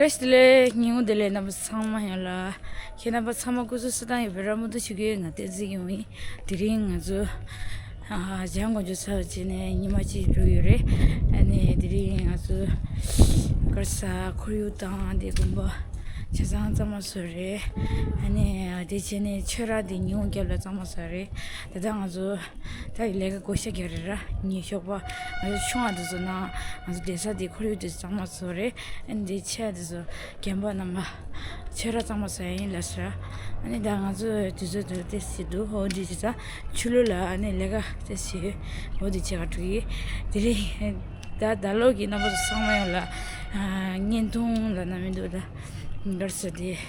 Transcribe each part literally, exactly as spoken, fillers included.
བཀྲ་ཤིས་བདེ་ལེགས། ཉིན་གུང་བདེ་ལེགས། རྣམ་པ་ཚང་མ་ཡོང་ལ། ཁྱེད་རྣམ་པ་ཚང་མ་སྐུ་གཟུགས་གསོ་སྟངས་ཡོད་པའི་ར་མུ་ཏུ་ཞུ་གི་ཡོད། ང་བསྟན་འཛིན་ཡོང་ཡིན། དེ་རིང་ང་ཚོ་ཨ་འཇང་དགོན་ཆུ་ཚ་བ་བྱས་ནས་ཉི་མ་གཅིག་འགྲོ་ཡོད་རེད། ཨ་ནི་དེ་རིང་ང་ཚོ་གར་ས་ཁོར་ཡུག་དང་དེ་དགོན་པ་ཆ་ཚང་གཙང་མ་བཟོ་རེད། ཨ་ནི་དེ་བྱས་ནས་ཆོས་ར་དེ་ཉིན་གུང་རྒྱབ་ལ་གཙང་མ་བཟོ་རེད། དེ་དག་ང་ཚོ་ད་ཡི་ལས་ཀ་བགོ་བཤའ་རྒྱག་རེད་ར། ཉིན་ཞོགས་པ་ང་ཚོ་ཆུང་བ་དེ་ཚོ་ནང་ང་ཚོ་བསྡད་ས་དེ་ཁོར་ཡུག་དེ་གཙང་མ་བཟོ་རེད། ཨ་ནི་དེ་ཆེ་བ་དེ་ཚོ་རྒན་པ་རྣམ་པ་ཆོས་ར་གཙང་མ་བཟོ་ཡ་ཡིན་ལབ་ཟེར། ཨ་ནི་ད་ང་ཚོ་དུས་ཚོད་དུ་ཏོག་ཙམ་འདུག་ཧོ་འདི་བྱེད་ས་ཆུ་ལུད་ལ་ཨ་ནི་ལས་ཀ་ཏོག་ཙམ་ཧོ་འདི་བྱེད་ག་འགྲོ་གི། དེ་རིང་ད་ད་ལོ་གི་རྣམ་པ་ཚོ་ཚང་མ་ཡོང་ལ་ཨ་བརྙན་ཐུང་ལ་ན་མི་འདུག་ད་གར་ས་དེ་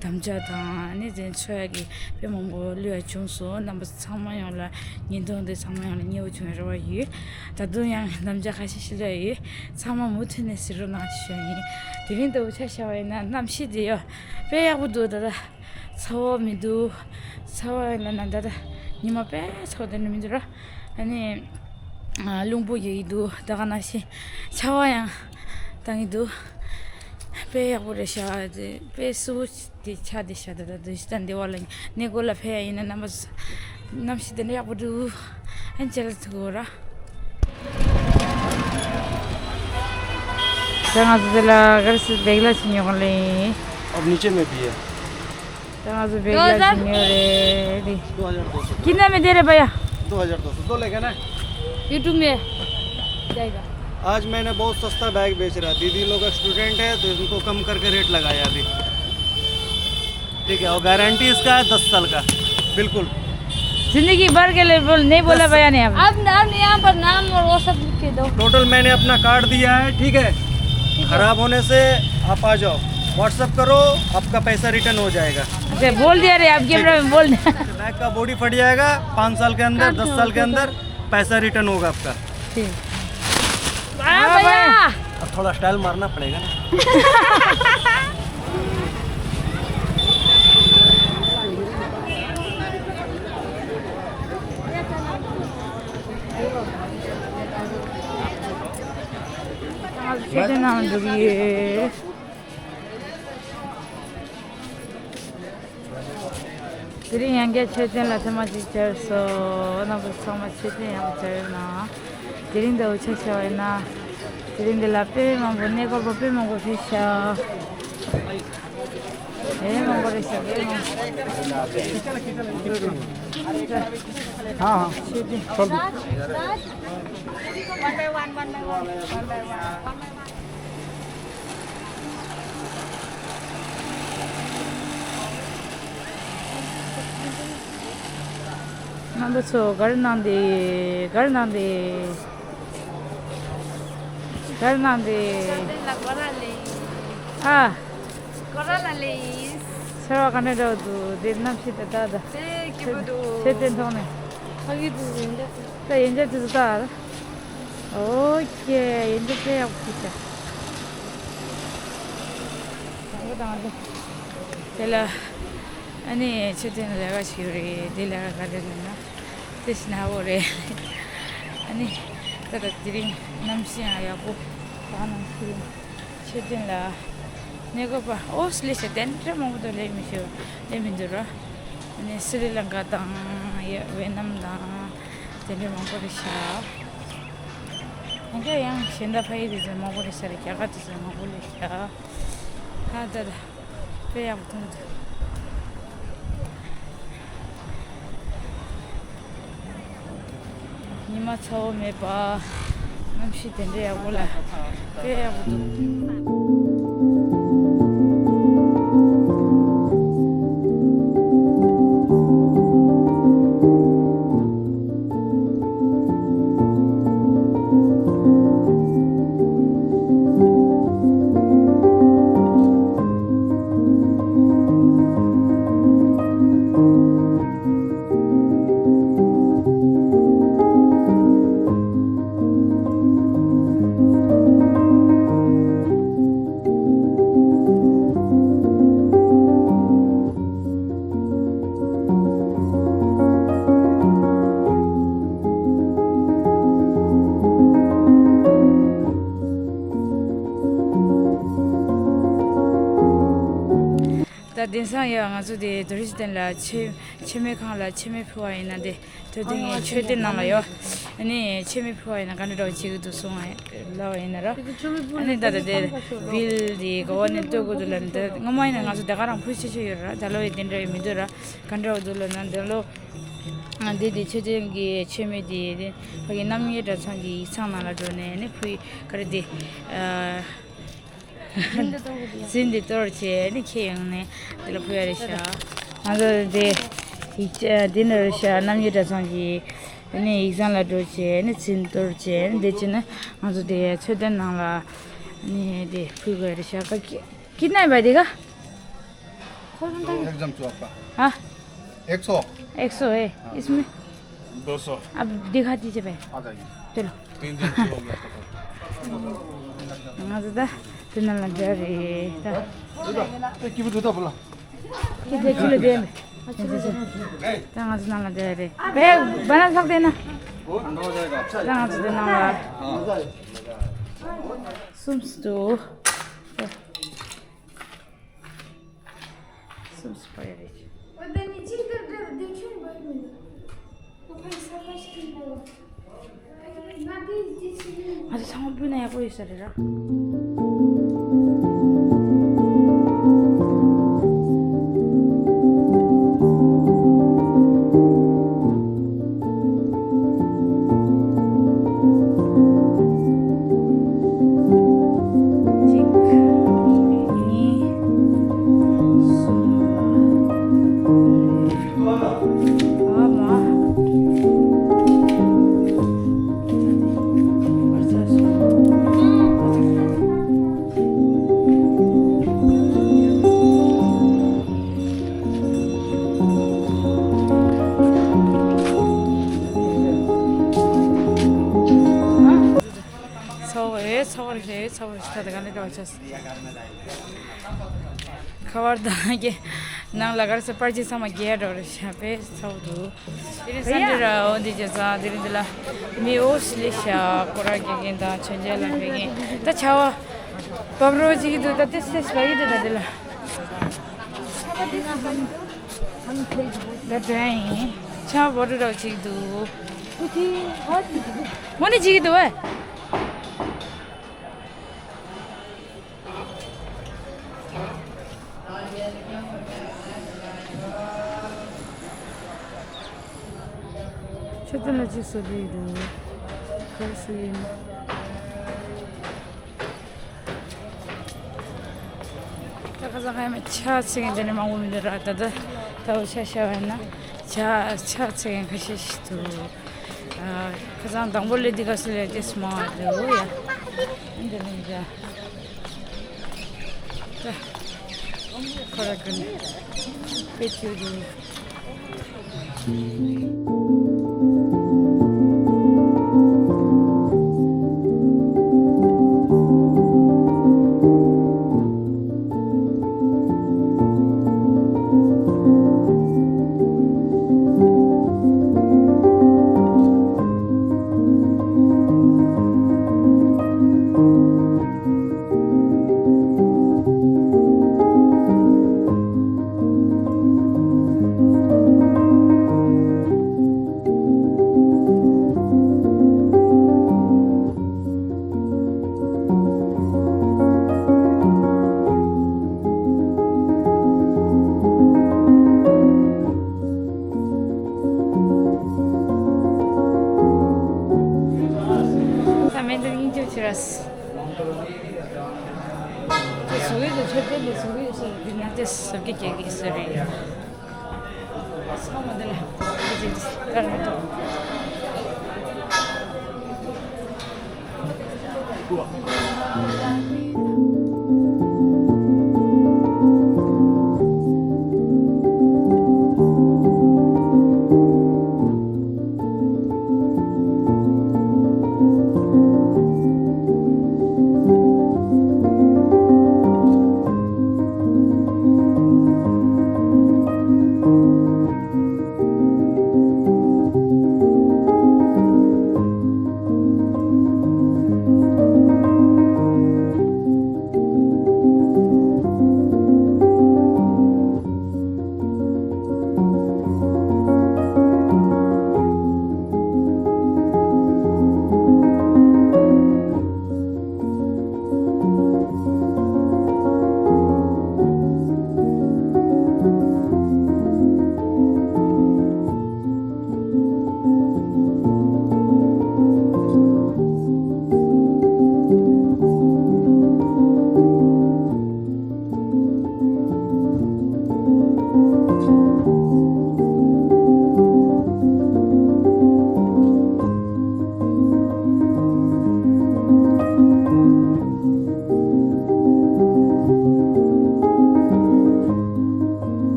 དམ་བཅའ་དང་ཨ་ནི་དེ་འཚོ་ཡ་གི་དཔེ་མང་པོ་བླུ་ཡ་བྱུང་སོང་། རྣམ་པ་ཚང་མ་ཡོང་ལ་བརྙན་ཐུང་དེ་ཚང་མ་ཡོང་ལ་མཉེས་པོ་བྱུང་བའི་རེ་བ་ཡོད། ད་དུང་ཡང་དམ་བཅའ་ཁ་ཤས་ཤིག་ལ་ཡོད། ཚང་མ་མུ་མཐུད་ནས་གཟིགས་རོགས་གནང་ཞུ་ཡ་ཡིན། དེ་རིང་ལྟ་བུ་ཆ་བཞག་པ་ཡིན་ན་གནམ་གཤིས་དེ་ཡོད་དཔེ་ཡག་པོ་འདུག་ད་ལྟ་ཚ་བ་མི་འདུག་ཚ་བ་ཡིན་ན་ད་ལྟ་ཉི་མ་དཔེ་ཚ་བ་དེ་འདྲ་མི་འདུག་ར། ཨ་ནི་ཨ་རླུང་བུ་ཡོད་ཀྱི་འདུག་ད་ག་ནང་བཞིན་ཆར་པ་ཡང་བཏང་གི་འདུག་དཔེ་ཡག་པོ་རེད་ཤག་དཔེ་བསིལ་པོ་དེ་ཆ་དེ་ཤ་ད་ད་དུ་ཤི་ད་འདི་བ་ལ་གནས་སྐོར་ལ་ཕེབས་ཡ་ཡིན་ན་རྣམ་པ་ཚོ་གནམ་གཤིས་དེ་འདྲ་ཡག་པོ་འདུག་ཨན་ཅེ་ལ་ཐུག་གོ་ར། ད་ང་ཚོ་དེ་ལ་ག་རེ་ཟེར་བེག་ལ་ཕྱིན་ཡོང་ལེ། अब नीचे में भी है। ད་ང་ཚོ་བེག་ལ་ཕྱིན་ཡོང་རེད། दो हज़ार दो सौ। कितना में दे रहे भैया? दो हज़ार दो सौ। दो लेगा ना? YouTube में जाएगा। आज मैंने बहुत सस्ता बैग बेच रहा। दीदी लोग स्टूडेंट है तो इनको कम करके रेट लगाया अभी। ठीक है, और गारंटी इसका है दस साल का, बिल्कुल। जिंदगी भर के लिए बोल, नहीं बोला दस भैया ने अब। अब, अब यहाँ पर नाम और वो सब लिख के दो। टोटल मैंने अपना कार्ड दिया है, ठीक है? ठीक है। खराब होने से आप आ जाओ, WhatsApp करो, आपका पैसा रिटर्न हो जाएगा। अच्छा, बोल दिया रे, आप कैमरा में बोल दिया। बैग का बॉडी फट जाएगा, पाँच साल के अंदर, दस साल के अंदर पैसा रिटर्न होगा आपका। ठीक। वाह भैया। अब थोड़ा स्टाइल मारना पड़ेगा ना। ང་ཚོ་མཆོད་རྟེན་ནང་འགྲོ་གི་ཡོད། དེ་རིང་ཡང་བསྐྱར་མཆོད་རྟེན་ལ་ཐེངས་མ་གཅིག་བཅར་སོང་། རྣམ་པ་ཚང་མ་མཆོད་རྟེན་ཡག་པོ་བཅར་ཡོད་ན། དེ་རིང་འདྲ་བོ་ཆ་བཞག་པ་ཡིན་ན། དེ་རིང་འདི་ལ་དཔེ་མང་པོ་གནས་སྐོར་པ་དཔེ་མང་པོ་ཕེབས་ཤག་དཔེ་མང་པོ་རེད་ཤག་དཔེ་མང་པོ། हाँ, हाँ। མཆོད་རྟེན། རྣམ་པ་ཚོ་ག་རེ་གནང་དེ། ག་རེ་གནང་དེ། ག་རེ་གནང་དེ། ཨ། ཚོར་བ་ག་འདྲ་འདྲ་བོ་འདུག་དེ་གནམ་གཤིས་ད་ལྟ་ད། དེ་སྐྱིད་པོ་འདུག་མཆོད་རྟེན་ཐོག་ནས། ཕ་གི་འདུག་ཡོན་ཏན། ད་ཡོན་ཏན་དེ་ཚོ་ལྟ། ཨོ་ཀེ། ཡོན་ཏན་དཔེ་ཡག་པོ་ཞིག་བྱས། དང་པོ་དང་པོ། དེ་ལ་ཨ་ནི་མཆོད་རྟེན་ལས་ཀ་ཞིག་ཡོད་རེད། དེ་ལས་ཀ་ག་རེ་རེད་ན། དེ་ཞིག་ན་འོ་རེད། ཨ་ནི་ད་ལྟ་དེ་རིང་གནམ་གཤིས་ཡང་ཡག་པོ། ད་གནམ་གཤིས་མཆོད་རྟེན་ལ་གནས་སྐོར་པ་ཨོ་སི་ལེ་ཤ་དེ་འདྲ་མང་པོ་དང་སླེབས་མི་ཤེས་པ་སླེབས་མི་འདུག་ར། ཨ་ནི་སི་རི་ལང་ཀ་དང་ཡ་ཝེ་ནམ་དང་དེ་འདྲ་མང་པོ་རེད་ཤག་ཡང་བསྐྱར་ཡང་གཞན་དག་ཕ་ཡུལ་དེ་ཚོ་མང་པོ་རེད་ཤག་རྒྱ་གར་དེ་ཚོ་མང་པོ་རེད་ཤག་ད་ད་ད། དཔེ་ཡག་པོ་མཐོང་འདུག་ཉི་མ་ཚ་བོ་མེད་པ། གནམ་གཤིས་དེ་འདྲ་ཡག་པོ་ལ། དཔེ་ཡག་པོ་འདུག་དེང་སང་ཡ་ང་ཚོ་དེ་དོ་རི་སི་ཏན་ལ་མཆོད་མཆོད་མེ་ཁང་ལ་མཆོད་མེ་ཕུལ་བ་ཡིན་ན་དེ་དོ་དེ་ངའི་མཆོད་རྟེན་ནང་ལ་ཡོད། ཨ་ནི་མཆོད་མེ་ཕུལ་བ་ཡིན་ན་ག་འདྲ་འདྲ་བོ་བྱེད་ཀྱི་འདུག་གསུང་བ་ལབ་པ་ཡིན་ན་ར། ཨ་ནི་ད་ལྟ་དེ་བིལ་དེ་ག་བ་ནས་གཏོད་དགོས་འདུག་ལབ་ནས། ད་སྔོན་མ་ཡིན་ན་ང་ཚོ་དེ་ག་རང་ཕུལ་ཤེས་ཤེས་ཡོད་ར། ད་ལོ་ཡི་དེ་འདྲ་ཡི་མི་འདུག་ར། ག་འདྲ་བོ་འདུག་ལབ་ན་འདི་ལོ། ཨ་འདི་དེ་མཆོད་རྟེན་གྱི་མཆོད་མེ་དེ་དེ་ཕ་གི་རྣམ་དབྱེ་གྲྭ་ཚང་གི་ཡིག་ཚང་ནང་ལ་འགྲོ་ནས་ནི་ཕུལ་ག་རེ་དེ། ཨ། འཛིན་དེ་གཏོར་བྱས་ནི་ཁྱེར་ཡོང་ནས་དེ་ལ་ཕུལ་ཡ་རེད་ཤག་ང་ཚོ་དེ་ཡིག་ཆ་འདི་ནི་རེད་ཤག་རྣམ་དབྱེ་གྲྭ་ཚང་གི་ནི་ཡིག་ཚང་ལ་འགྲོ་བྱས་ནི་འཛིན་གཏོར་བྱས་ནི་འདི་བྱས་ནི་ང་ཚོ་དེ་མཆོད་རྟེན་ནང་ལ་ནི་དེ་ཕུལ་དགོས་རེད་ཤག་ཀ་ཀི- कितना है भाई देखा? एक सौ। हाँ। एक सौ है। हाँ। इसमें। दो सौ। अब दिखा दीजिए भाई। आ जाइए। चलो। तीन दिन से हो गया था। ང་ཚོ་ད་དེ་ནང་ལ་འབྲེལ་རེད་ད། दूधा, एक किलो दूधा बोला। किलो दे। ད་ང་ཚོ་ནང་ལ་འབྲེལ་རེད། भाई, बना सकते हैं ना? ठंडा हो जाएगा। ད་ང་ཚོ་དེ་ནང་ལ། हाँ। སུམ་སྟོ། སུམ་སུ་པ་ཡ་རེད། ང་ཚོ་ཚང་མ་སྤུས་ན་ཡག་པོ་ཡོད་ས་རེད་ར། གཅིག་གཉིས། གསུམ། ཨ་མ། ཚ་བོ་རེད། ཚ་བོ་རེད། ཚ་བོ་རེད། ད་ལྟ་ག་ནས་འགྲོ་བ་ཆགས། ཁ་བར་དང་གི་ནང་ལ་གར་ས་པར་ཅི་ཚང་མ་རྒྱས་འགྲོ་རེད་ཤག་དཔེ་ཚ་བོ་འདུག་དེ་རིང་སན་ཌེ་ར། འོ་འདི་རྗེས་ཚང་དེ་རིང་འདི་ལ་མི་འོ་སི་ལི་ཤག་སྐོར་ར་རྒྱག་མཁན་དང་མཆོད་མཇལ་ལ་ཕེབས་མཁན། ད་ཆར་པ་བབས་རོགས་བྱེད་ཀྱི་འདུག་ད་ཏེ་སེ་སེ་ལ་ཡི་འདུག་ད་འདི་ལ། ད་དྲན་ཡིན། ཆར་པ་བབས་རོགས་བྱེད་ཀྱི་འདུག་མོ་ནི་བྱེད་ཀྱི་འདུག་བས། ཁྱོད་ཚོ་ལ་ཅིག་བཟོ་རྒྱུ་ཡོད་འདུག་ག་རེ་བཟོ་ཡིན། ད་ཁ་སང་ཁ་ཡ་མ་ཆ་ཚིག་འདི་ནས་མང་པོ་མི་འདུག་ར། ད་ད་ད་བ་ཆ་ཤ་བ་ན་ཆ་ཆ་ཚིག་ཁ་ཤས་ཤིག་འདུག་ཁ་སང་དང་པོ་ལས་འདི་ག་སུ་ལས་ཏེ་སུ་མང་བ་འདུག་ཡ། འདི་ནས་ཡ། ད་ཁོ་ར་ཀུན་དཔེ་ཆོས་འདུག་ད་མེ་འདི་སྙིང་རྗེ་ཆེ་ར། དེ་བཟོ་གི་འདུག་མཆོད་རྟེན་དེ་བཟོ་གི་ཡོད་ས་རེད། འདི་ན་དེ་ཟབ་གི་རྒྱག་གི་ས་རེད། ཚང་མ་དེ་ལ་དེ་ཅིག་དཀར་མི་འདུག་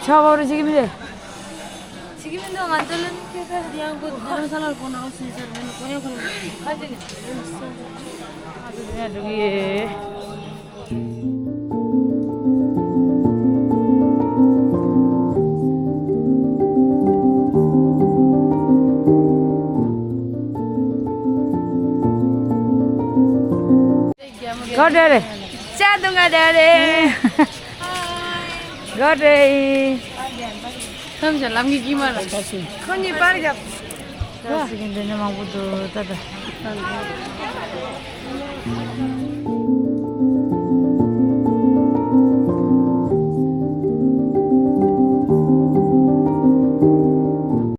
ཆ་བ་རུ་ཅིག་མི་རེད། ཅིག་མི་འདུག་ང་ཚོ་ལ་ནི་ཁྱེད་ཚོ་ཡང་གོ་རྡ་རམ་ས་ལར་གོ་ནང་སུ་ཟེར་མིན་གོ་ཡང་གོ་ནང་ཁ་ཅིག་ཨ་ཚོ་ཡང་འགྲོ་གི་ཡོད། ག་འདྲ་རེད། ཅག་དུང་ག་འདྲ་རེད། ག་འདྲ་ཡིན། ཐམས་ཅད་ལམ་གྱི་དཀྱིལ་མ་ལ། ཁོ་གཉིས་པར་བརྒྱབ། ད་སི་གི་འདི་ནས་མང་པོ་འདུག་ད་ད།